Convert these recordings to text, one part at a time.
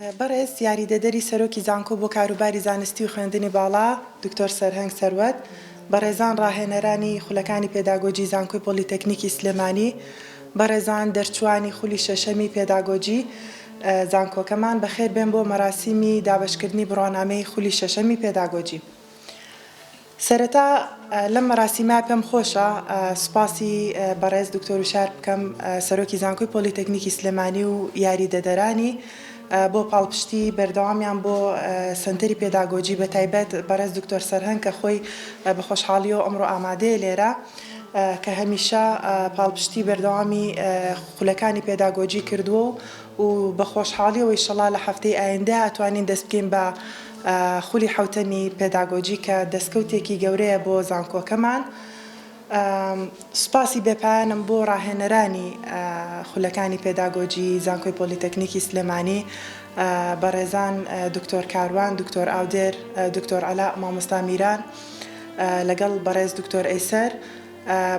بەڕێز یاریدەدەری سەرۆکی زانکۆ بۆ کاروباری زانستی و خوێندنی باڵا، دکتۆر سەرهەنگ سەروەت، بەڕێزان ڕاهێنەرانی خولەکانی پێداگۆجی زانکۆی پۆلیتەکنیکی سلێمانی، بەڕێزان دەرچووانی خولی شەشەمی پێداگۆجی زانکۆکەمان، بەخێربێن بۆ مەراسیمی دابەشکردنی بڕوانامەی خولی شەشەمی پێداگۆجی. سەرەتا لەم مەراسیمە پێم خۆشە سوپاسی بەڕێز دکتۆر وشار بکەم سەرۆکی زانکۆی پۆلیتەکنیکی سلێمانی و یاریدەدەرانی بۆ پاڵپشتی بەردەوامیان بۆ سەنتەری پێداگۆجی بەتایبەت بەڕێز دکتۆر سەرهەنگ کە خۆی بە خۆشحاڵیەوە ئەمڕۆ ئامادەیە لێرە کە هەمیشە پاڵپشتی بەردەوامی خولەکانی پێداگۆجی کردووە و و بە خۆشحاڵیەوە ئیشەڵا لە هەفتەی ئایندە ئەتوانین دەست بکەین بە خولی حەوتەمی پێداگۆجی کە دەستکەوتێکی گەورەیە بۆ زانکۆکەمان. سوپاسی بێپایانم بۆ ڕاهێنەرانی خولەکانی پێداگۆجی زانکۆی پۆلیتەکنیکی سلێمانی بەڕێزان دکتۆر کاروان، دکتۆر ئاودێر، دکتۆر عەلاء، مامۆستا میران لەگەڵ بەڕێز دکتۆر ئەیسەر.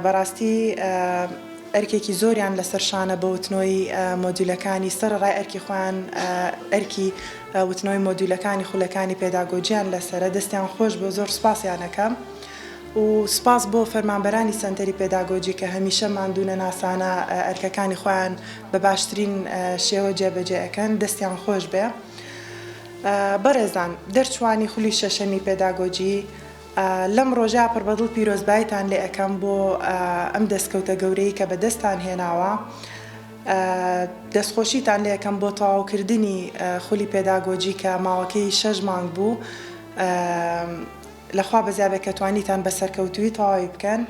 بەڕاستی ئەرکێکی زۆریان لەسەر شانە بە وتنەوەی مۆدیولەکانی، سەرەڕای ئەرکی خۆیان ئەرکی وتنەوەی مۆدیولەکانی خولەکانی پێداگۆجیان لەسەرە، دەستیان خۆش بێ و زۆر سوپاسیان ئەکەم و سوپاس بۆ فەرمانبەرانی سەنتەری پێداگۆجی کە هەمیشە ماندوونەناسانە ئەرکەکانی خۆیان بە باشترین شێوە جێبەجێ ئەکەن، دەستیان خۆش بێ. بەڕێزان دەرچووانی خولی شەشەمی پێداگۆجی، لەم ڕۆژە پڕ بەدڵ پیرۆزبایتان لێ ئەکەم بۆ ئەم دەستکەوتە گەورەی کە بەدەستتان هێناوە. دەستخۆشیتان لێ ئەکەم بۆ تەواوکردنی خولی پێداگۆجی کە ماوەکەی شەش مانگ بوو. لە خوا بەزیا بێ کە توانیتان بە سەرکەوتوویی تەواوی بکەن.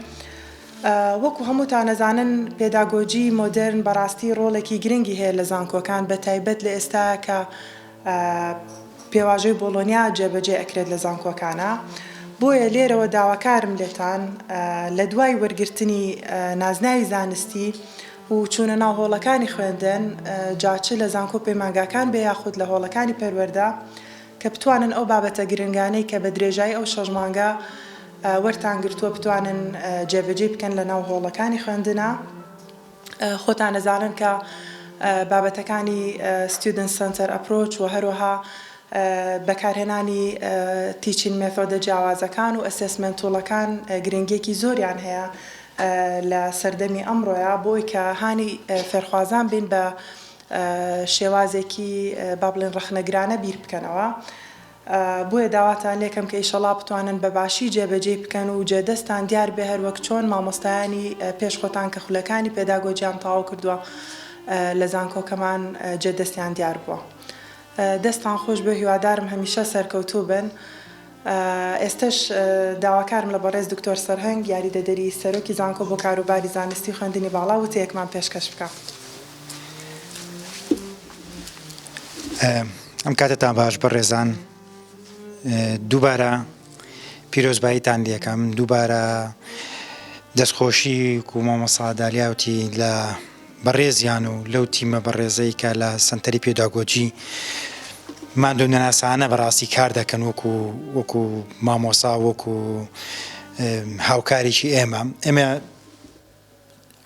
وەکو هەمووتان ئەزانن پێداگۆجی مۆدێرن بەڕاستی ڕۆڵێکی گرنگی هەیە لە زانکۆکان بەتایبەت لە ئێستا کە پێواژۆی بۆڵۆنیا جێبەجێ ئەکرێت لە زانکۆکانا، بۆیە لێرەوە داواکارم لێتان لە دوای وەرگرتنی نازناوی زانستی و چوونە ناو هۆڵەکانی خوێندن جا چ لە زانکۆ پەیمانگاکان بێ یاخود لە هۆڵەکانی پەروەردە کە بتوانن ئەو بابەتە گرنگانەی کە بە درێژایی ئەو شەش مانگە وەرتان گرتووە بتوانن جێبەجێی بکەن لە ناو هۆڵەکانی خوێندنا. خۆتان ئەزانن کە بابەتەکانی Student Center Approach و هەروەها بەکارهێنانی Teaching Method ە جیاوازەکان و Assessment Tool ەکان گرنگیەکی زۆریان هەیە لە سەردەمی ئەمڕۆیا بۆی کە هانی فێرخوازان بین بە شێوازێکی با بڵێن ڕەخنەگرانە بیر بکەنەوە. بۆیە داواتان لێکەم کە ئیشەڵا بتوانن بە باشی جێبەجێی بکەن و جێدەستتان دیار بێ هەروەک چۆن مامۆستایانی پێش خۆتان کە خولەکانی پێداگۆجیان تەواو کردووە لە زانکۆکەمان جێدەستیان دیار بووە. دەستتان خۆش بێ هیوادارم هەمیشە سەرکەوتوو بن. ئێستەش داواکارم لە بەڕێز دکتۆر سەرهەنگ یاریدەدەری سەرۆکی زانکۆ بۆ کاروباری زانستی و خوێندنی باڵا وتەیەکمان پێشکەش بکا. ئەم کاتەتان باش بەڕێزان دووبارە پیرۆزباییتان لەکەم دووبارە دەستخۆشی و مامۆسا دالیاوتی لە بەڕێزیان و لەو تیمە بەڕێزەی کە لە سنتەری پێداگۆجی مادۆ نەناسانە بەڕاستی کار دەکەن وەکو وەکو مامۆسا وەکو هاوکارێکی ئێمە ئێمە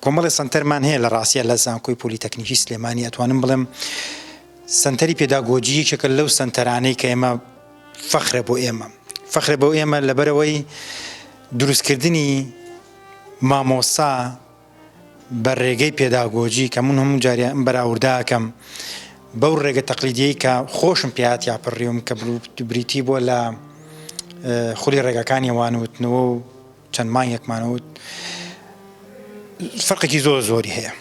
کۆمەڵێ سەنتەرمان هەیە لە ڕاستیا لە زانکۆی پۆلیتەکنیکی سلێمانی ئەتوانم بڵێم سەنتەری پێداگۆجی یەکێکە لەو سەنتەرانەی کە ئێمە فەخرە بۆ ئێمە فەخرە بۆ ئێمە لەبەرەوەی دروستکردنی مامۆسا بە ڕێگەی پێداگۆجی کە من هەموو جاریان بەراورداکەم بەو ڕێگە تەقلیدیەی کە خۆشم پیاتیا پڕیوم کە بریتی بووە لە خولی ڕێگاکانی وانوتنەوە و چەند مانگێکمان وت فەرقێکی زۆر زۆری هەیە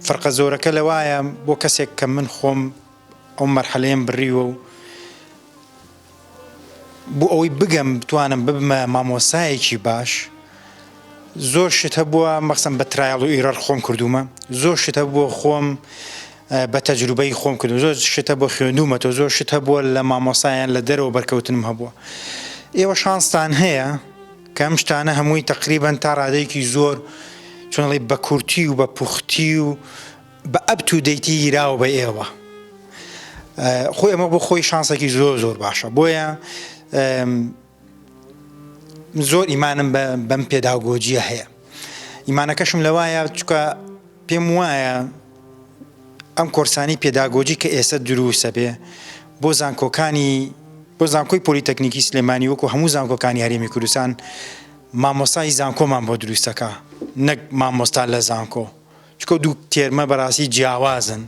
فەرقە زۆرەکە لەوایە بۆ کەسێک کە من خۆم ئەو مەرحەلەیەم بڕیوە و بۆ ئەوەی بگەم بتوانم ببمە مامۆسایەکی باش زۆر شت هەبووە مەخسم بە trial و error خۆم کردومە زۆر شت هەبووە خۆم بە تەجروبەی خۆم کردم زۆر شت هەبووە خوێندوومەتەوە زۆر شت هەبووە لە مامۆسایان لە دەرەوە بەرکەوتنم هەبووە ئێوە شانستان هەیە کە ئەم شتانە هەمووی تقریبان تا ڕادەیەکی زۆر چۆنڵی بە کورتی و بە پوختی و بە up to date ی گیراوە بە ئێوە خۆی ئەمە بۆ خۆی شانسێکی زۆر زۆر باشە بۆیە زۆر ئیمانم بەم پێداگۆجیە هەیە ئیمانەکەشم لەوایە چکە پێم وایە. ئەم کۆرسانی پێداگۆجی کە ئێستا دروسە بێ بۆ زانکۆکانی بۆ زانکۆی پۆلیتەکنیکی سلێمانی وەکو هەموو زانکۆکانی هەرێمی کوردستان مامۆستای زانکۆمان بۆ دروستەکە نەک مامۆستا لە زانکۆ چکە دوو تێرمە بەڕاستی جیاوازن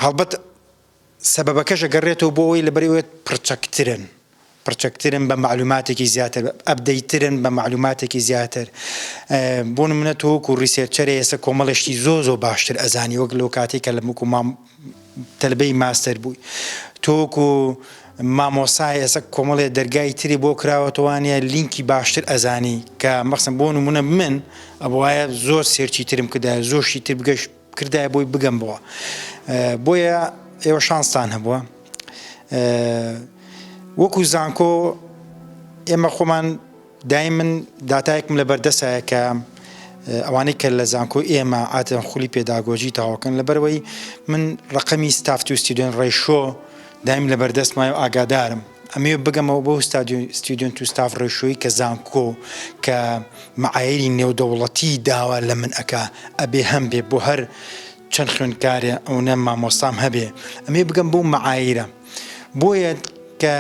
هەڵبەت سەبەبەکەش ئەگەڕێتەوە بۆ ئەوەی لەبەرئەوەی پڕچەکترن، پڕچەکترن بە مەعلوماتێکی زیاتر، update ترن بە مەعلوماتێکی زیاتر. بۆ نمونە تۆ وەکو researcher ێ ئێستا کۆمەڵێ شتی زۆر زۆر باشتر ئەزانی وەک لەو کاتەی کە لە وەکو مام تەلبەی ماستەر بووی. تۆ وەکو مامۆستای ئێستا کۆمەڵێ دەرگای تری بۆ کراوەتەوانە لینکی باشتر ئەزانی کە مەخسن بۆ نمونە من ئەبوایە زۆر search ی ترم کردایە زۆر شتی تر بگەشت کردایە بۆی بگەم بۆ بۆیە ئێوە شانستان هەبووە وەکو زانکۆ ئێمە خۆمان دای من داتایەکم لە بەردەسایە کە ئەوانەی کە لە زانکۆ ئێمە عادەتەن خولی پێداگۆجی تەواوکەن لەبەرەوەی من ڕقەمی staff to student ratio دایم لە بەردەستمای و ئاگادارم ئەمەوێ بگەمەوە بەو student to staff ratio ی کە زانکۆ کە مەعایری نێودەوڵەتی داوا لە من ئەکا ئەبێ هەم بێ بۆ هەر چەند خوێندکارێ ئەونە مامۆستام هەبێ ئەمەوێ بگەم بەو مەعایرە بۆیە کە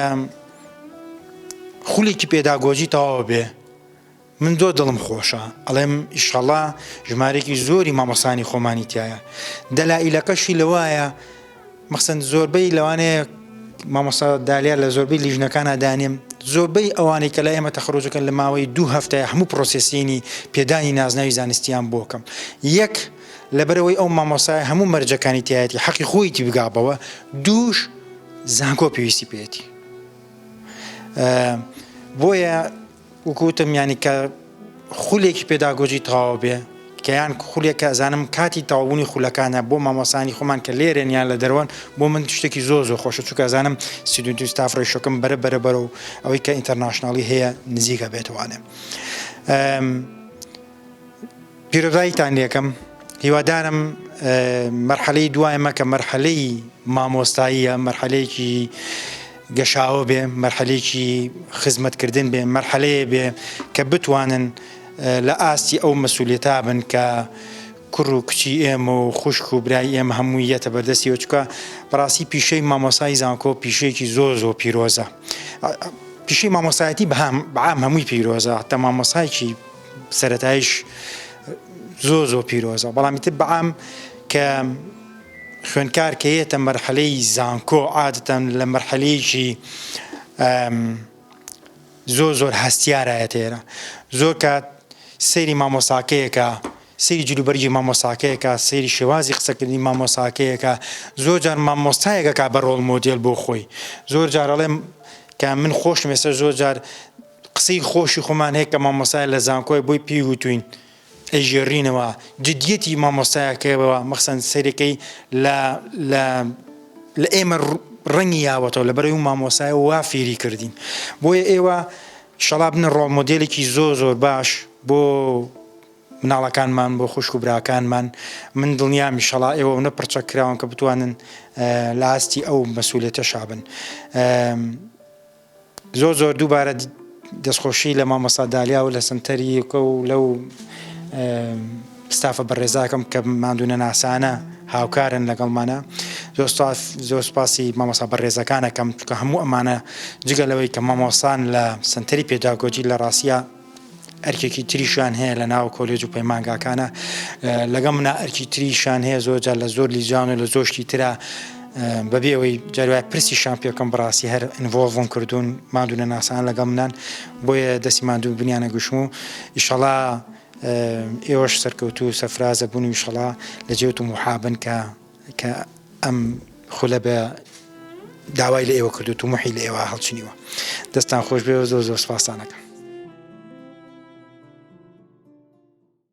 خولێکی پێداگۆجی تەواو بێ من زۆر دڵم خۆشە ئەڵێم ئیشەڵا ژمارێکی زۆری مامۆسانی خۆمانی تایە دەلائیلەکەشی لەوایە مەخسەن زۆربەی لەوانەیە مامۆسا دالیا لە زۆربەی لیژنەکانە دانێم زۆربەی ئەوانەی کە لە ئێمە تەخرۆجەکەن لە ماوەی دوو هەفتەیە هەموو پرۆسێسینی پێدانی نازناوی زانستیان بۆکەم یەک لەبەرەوەی ئەو مامۆسای هەموو مەرجەکانی تایەتی حەقی خۆیتی بگابەوە دووش زانکۆ پێویستی پێێتی بۆیە وەکو وتم یانی کە خولێکی پێداگۆجی تەواو بێ کە یان خولێک کە ئەزانم کاتی تەواوبوونی خولەکانە بۆ مامۆسانی خۆمان کە لێرێن یان لە دەرەوەن بۆ من شتێکی زۆر زۆر خۆشە چونکە ئەزانم student to staff ratio کەم بەرە بەرە بەرە و ئەوەی کە international ی هەیە نزیکە بێتوانێ پیرۆزاییتان لێکەم هیوادارم مەرحەلەی دوایمە کە مەرحەلەی مامۆستاییە مەرحەلەیەکی گەشاوە بێ مەرحەلەیەکی خزمەتکردن بێ مەرحەلەیە بێ کە بتوانن لە ئاستی ئەو مەسوولێتا بن کە کوڕ و کچی ئێمە و خوشک و برای ئێمە هەمووی یەتە بەردەستیەوە چکە بەڕاستی پیشەی مامۆسای زانکۆ پیشەیەکی زۆر زۆر پیرۆزە پیشەی مامۆسایەتی بەعام هەمووی پیرۆزە حتا مامۆسایکی سەرەتایش زۆر زۆر پیرۆزە بەڵام ئیتر بەعام کە خوێندکار کە یەتە مەرحەلەی زانکۆ عادەتەن لە مەرحەلەیەکی زۆر زۆر هەستیارایەتە ئێرە زۆر کات سەیری مامۆساکەیەکە سەیری جلوبەرگی مامۆساکەیەکە سەیری شێوازی قسەکردنی مامۆساکەیەکە زۆر جار مامۆستایەکەکە بە role model بۆ خۆی زۆر جار ئەڵێم کە من خۆشم ئێستا زۆر جار قسەی خۆشی خۆمان هەیە کە مامۆستایە لە زانکۆی بۆی پێی وتوین ئەیگێڕینەوە جدیەتی مامۆستایەکەوە مەخسەن سەیرەکەی لە لە لە ئێمە ڕەنگی یاوەتەوە لەبەرەوەی و مامۆستایە وا فێری کردین بۆیە ئێوە شەڵا بنە role model ێکی زۆر زۆر باش بۆ مناڵەکانمان بۆ خوشک و براکانمان من دڵنیام ئیشەڵا ئێوە نە پڕچەک کراون کە بتوانن لە ئاستی ئەو مەسوولێتە شابن. زۆر زۆر دووبارە دەستخۆشی لە مامۆستا دالیا و لە سنتەری یەکە و لەو ستافە بەڕێزاکەم کە ماندوو نەناسانە هاوکارن لەگەڵمانە زۆر زۆر سپاسی مامۆستا بەڕێزەکانەکەم چونکە هەموو ئەمانە جگە لەوەی کە مامۆستان لە سنتەری پێداگۆجی لە ڕاستە ئەرکێکی تریشیان هەیە لە ناو کۆلێج و پەیمانگاکانە لەگەڵ منا ئەرکی تریشان هەیە زۆر جار لە زۆر لیجان و لە زۆر شتی ترا بەبێ ئەوەی جاروای پرسیشان پێ بکەم بەڕاستی هەر involve م کردوون ماندوو نەناسان لەگەڵ منان بۆیە دەستی ماندوو بنیانە گوشم و ئیشەڵا ئێوەش سەرکەوتوو و سەرفرازە بوون و ئیشەڵا لە جێ تموحا بن کە کە ئەم خولە بە داوای لە ئێوە کردو تموحی لە ئێوە هەڵچنیوە دەستان خۆش بێ و زۆر زۆر سپاستان ئەکەم.